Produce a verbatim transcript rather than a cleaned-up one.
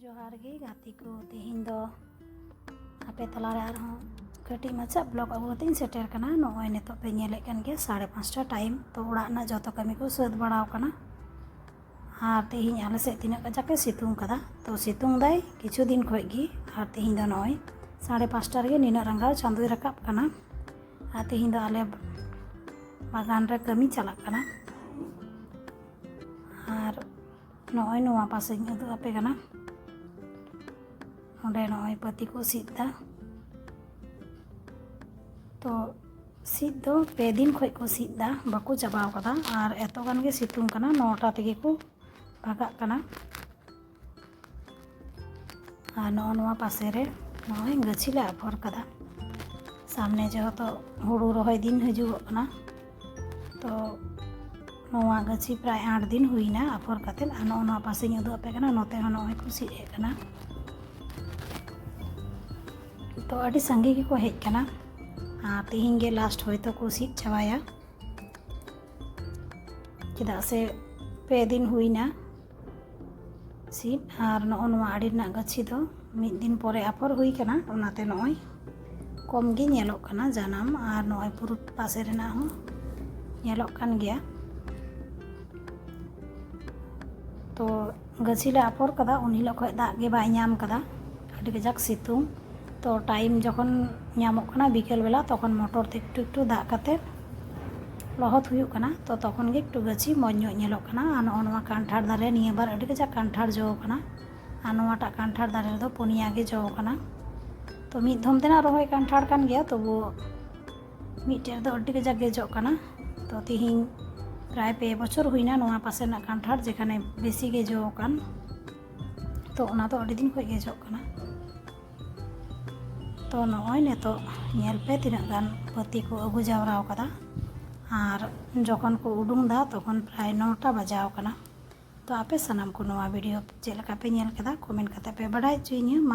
ᱡᱚᱦᱟᱨ ᱜᱮ ᱜᱟᱛᱮ ᱠᱚ, ᱛᱮᱦᱮᱧ ᱫᱚ ᱟᱯᱮ ᱛᱟᱞᱟᱨᱮ ᱟᱨᱦᱚᱸ ᱠᱟᱹᱴᱤᱡ ᱢᱟᱪᱷᱟ vlog ᱟᱹᱜᱩ ᱠᱟᱛᱮ ᱤᱧ ᱥᱮᱴᱮᱨ ᱠᱟᱱᱟ᱾ ᱱᱚᱜᱼᱚᱭ ᱱᱤᱛᱚᱜ ᱯᱮ ᱧᱮᱞᱮᱫ ᱠᱟᱱ ᱜᱮᱭᱟ ᱥᱟᱲᱮ ᱯᱟᱸᱪᱴᱟ time, ᱛᱚ ᱚᱲᱟᱜ ᱨᱮᱱᱟᱜ ᱡᱚᱛᱚ ᱠᱟᱹᱢᱤ ᱠᱚ ᱥᱟᱹᱛ ᱵᱟᱲᱟᱣ ᱠᱟᱱᱟ᱾ ᱟᱨ ᱛᱮᱦᱮᱧ ᱟᱞᱮ ᱥᱮᱫ ᱛᱤᱱᱟᱹᱜ ᱠᱟᱡᱟᱠ ᱮ ᱥᱤᱛᱩᱝ ᱠᱟᱫᱟ, ᱛᱚ ᱥᱤᱛᱩᱝ ᱫᱟᱭ ᱠᱤᱪᱷᱩ ᱫᱤᱱ ᱠᱷᱚᱡ ᱜᱮ᱾ ᱟᱨ ᱛᱮᱦᱮᱧ ᱫᱚ ᱱᱚᱜᱼᱚᱭ ᱥᱟᱲᱮ ᱯᱟᱸᱪᱴᱟ ᱨᱮᱜᱮ ᱱᱤᱱᱟᱹᱜ ᱨᱟᱸᱜᱟᱣ ᱪᱟᱸᱫᱳᱭ ᱨᱟᱠᱟᱵ ᱠᱟᱱᱟ᱾ ᱟᱨ ᱛᱮᱦᱮᱧ ᱫᱚ ᱟᱞᱮ ᱵᱟᱜᱟᱱ ᱨᱮ ᱠᱟᱹᱢᱤ ᱪᱟᱞᱟᱜ ᱠᱟᱱᱟ᱾ ᱟᱨ ᱱᱚᱜᱼᱚᱭ ᱱᱚᱣᱟ ᱯᱟᱥᱮᱧ ᱩᱫᱩᱜ ᱟᱯᱮ ᱠᱟᱱᱟ᱾ ᱚᱸᱰᱮ ᱱᱚᱜᱼᱚᱭ ᱯᱟᱹᱛᱤ ᱠᱚ ᱥᱤᱫ ᱫᱟ᱾ ᱛᱚ ᱥᱤᱫ ᱫᱚ ᱯᱮ ᱫᱤᱱ ᱠᱷᱚᱡ ᱠᱚ ᱥᱤᱫ ᱫᱟ, ᱵᱟᱠᱚ ᱪᱟᱵᱟᱣ ᱠᱟᱫᱟ᱾ ᱟᱨ ᱮᱛᱚ ᱜᱟᱱ ᱜᱮ ᱥᱤᱛᱩᱝ ᱠᱟᱱᱟ, ᱱᱚᱴᱟ ᱛᱮᱜᱮ ᱠᱚ ᱵᱷᱟᱜᱟᱜ ᱠᱟᱱᱟ᱾ ᱟᱨ ᱱᱚᱜᱼᱚ ᱱᱚᱣᱟ ᱯᱟᱥᱮ ᱨᱮ ᱱᱚᱜᱼᱚᱭ ᱜᱟᱹᱪᱷᱤ ᱞᱮ ᱟᱯᱷᱚᱨ ᱠᱟᱫᱟ᱾ ᱥᱟᱢᱱᱮ ᱡᱮᱦᱮᱛᱩ ᱦᱩᱲᱩ ᱨᱚᱦᱚᱭ ᱫᱤᱱ ᱦᱤᱡᱩᱜᱚᱜ ᱠᱟᱱᱟ, ᱛᱚ ᱱᱚᱣᱟ ᱜᱟᱹᱪᱷᱤ ᱯᱨᱟᱭ ᱟᱴ ᱫᱤᱱ ᱦᱩᱭᱱᱟ ᱟᱯᱷᱚᱨ ᱠᱟᱛᱮᱫ᱾ ᱟᱨ ᱱᱚᱜᱼᱚ ᱱᱚᱣᱟ ᱯᱟᱥᱮᱧ ᱩᱫᱩᱜ ᱟᱯᱮ ᱠᱟᱱᱟ, ᱱᱚᱛᱮ ᱦᱚᱸ ᱱᱚᱜᱼᱚᱭ ᱠᱚ ᱥᱤᱫ ᱮᱫ ᱠᱟᱱᱟ᱾ ᱛᱚ ᱟᱹᱰᱤ ᱥᱟᱸᱜᱮ ᱜᱮᱠᱚ ᱦᱮᱡ ᱠᱟᱱᱟ᱾ ᱟᱨ ᱛᱮᱦᱮᱧ ᱜᱮ last ᱦᱚᱭᱛᱳ ᱠᱚ ᱥᱤᱫ ᱪᱟᱵᱟᱭᱟ, ᱪᱮᱫᱟᱜ ᱥᱮ ᱯᱮ ᱫᱤᱱ ᱦᱩᱭᱱᱟ ᱥᱤᱫ᱾ ᱟᱨ ᱱᱚᱜᱼᱚ ᱱᱚᱣᱟ ᱟᱹᱰᱤ ᱨᱮᱱᱟᱜ ᱜᱟᱹᱪᱷᱤ ᱫᱚ ᱢᱤᱫ ᱫᱤᱱ ᱯᱚᱨᱮ ᱟᱯᱷᱚᱨ ᱦᱩᱭ ᱠᱟᱱᱟ, ᱚᱱᱟᱛᱮ ᱱᱚᱜᱼᱚᱭ ᱠᱚᱢ ᱜᱮ ᱧᱮᱞᱚᱜ ᱠᱟᱱᱟ ᱡᱟᱱᱟᱢ᱾ ᱟᱨ ᱱᱚᱜᱼᱚᱭ ᱯᱩᱨᱩᱵ ᱯᱟᱥᱮ ᱨᱮᱱᱟᱜ ᱦᱚᱸ ᱧᱮᱞᱚᱜ ᱠᱟᱱ ᱜᱮᱭᱟ᱾ ᱛᱚ ᱜᱟᱹᱪᱷᱤ ᱞᱮ ᱟᱯᱷᱚᱨ ᱠᱟᱫᱟ, ᱩᱱ ᱦᱤᱞᱳᱜ ᱠᱷᱚᱡ ᱫᱟᱜ ᱜᱮ ᱵᱟᱭ ᱧᱟᱢ ᱠᱟᱫᱟ, ᱟᱹᱰᱤ ᱠᱟᱡᱟᱠ ᱥᱤᱛᱩᱝ᱾ ᱛᱚ time ᱡᱚᱠᱷᱚᱱ ᱧᱟᱢᱚᱜ ᱠᱟᱱᱟ ᱵᱤᱠᱮᱞ ᱵᱮᱞᱟ, ᱛᱚᱠᱷᱚᱱ ᱢᱚᱴᱚᱨ ᱛᱮ ᱮᱠᱴᱩ ᱮᱠᱴᱩ ᱫᱟᱜ ᱠᱟᱛᱮ ᱞᱚᱦᱚᱫ ᱦᱩᱭᱩᱜ ᱠᱟᱱᱟ᱾ ᱛᱚ ᱛᱚᱠᱷᱚᱱ ᱜᱮ ᱮᱠᱴᱩ ᱜᱟᱹᱪᱷᱤ ᱢᱚᱡᱽ ᱧᱚᱜ ᱧᱮᱞᱚᱜ ᱠᱟᱱᱟ᱾ ᱟᱨ ᱱᱚᱜᱼᱚ ᱱᱚᱣᱟ ᱠᱟᱱᱴᱷᱟᱲ ᱫᱟᱨᱮ ᱱᱤᱭᱟᱹ ᱵᱟᱨ ᱟᱹᱰᱤ ᱠᱟᱡᱟᱠ ᱠᱟᱱᱴᱷᱟᱲ ᱡᱚ ᱠᱟᱱᱟ᱾ ᱟᱨ ᱱᱚᱣᱟᱴᱟᱜ ᱠᱟᱱᱴᱷᱟᱲ ᱫᱟᱨᱮ ᱨᱮᱫᱚ ᱯᱩᱱᱭᱟ ᱜᱮ ᱡᱚ ᱠᱟᱱᱟ᱾ ᱛᱚ ᱢᱤᱫ ᱫᱷᱚᱢ ᱛᱮᱱᱟᱜ ᱨᱚᱦᱚᱭ ᱠᱟᱱᱴᱷᱟᱲ ᱠᱟᱱ ᱜᱮᱭᱟ, ᱛᱚᱵᱩ ᱢᱤᱫᱴᱮᱡ ᱨᱮᱫᱚ ᱟᱹᱰᱤ ᱠᱟᱡᱟᱠ ᱜᱮ ᱡᱚᱜ ᱠᱟᱱᱟ᱾ ᱛᱚ ᱛᱤᱦᱤᱧ ᱯᱨᱟᱭ ᱯᱮ ᱵᱚᱪᱷᱚᱨ ᱦᱩᱭᱱᱟ ᱱᱚᱣᱟ ᱯᱟᱥᱮ ᱨᱮᱱᱟᱜ ᱠᱟᱱᱴᱷᱟᱲ ᱡᱮᱠᱷᱟᱱᱮ ᱵᱮᱥᱤ ᱜᱮ ᱡᱚ ᱟᱠᱟᱱ, ᱛᱚ ᱚᱱᱟ ᱫᱚ ᱟᱹᱰᱤ ᱫᱤᱱ ᱠᱷᱚᱡ ᱜᱮ ᱡᱚᱜ ᱠᱟᱱᱟ᱾ ᱛᱚ ᱱᱚᱜᱼᱚᱭ ᱱᱤᱛᱚᱜ ᱧᱮᱞ ᱯᱮ ᱛᱤᱱᱟᱹᱜ ᱜᱟᱱ ᱯᱟᱹᱛᱤ ᱠᱚ ᱟᱹᱜᱩ ᱡᱟᱣᱨᱟ ᱟᱠᱟᱫᱟ᱾ ᱟᱨ ᱡᱚᱠᱷᱚᱱ ᱠᱚ ᱩᱰᱩᱝ ᱫᱟ ᱛᱚᱠᱷᱚᱱ ᱯᱨᱟᱭ ᱱᱚᱴᱟ ᱵᱟᱡᱟᱣ ᱠᱟᱱᱟ᱾ ᱛᱚ ᱟᱯᱮ ᱥᱟᱱᱟᱢ ᱠᱚ ᱱᱚᱣᱟ video ᱪᱮᱫ ᱞᱮᱠᱟ ᱯᱮ ᱧᱮᱞ ᱠᱮᱫᱟ, comment ᱠᱟᱛᱮ ᱯᱮ ᱵᱟᱰᱟᱭ ᱦᱚᱪᱚᱭᱤᱧᱟᱹ᱾ ᱢᱟ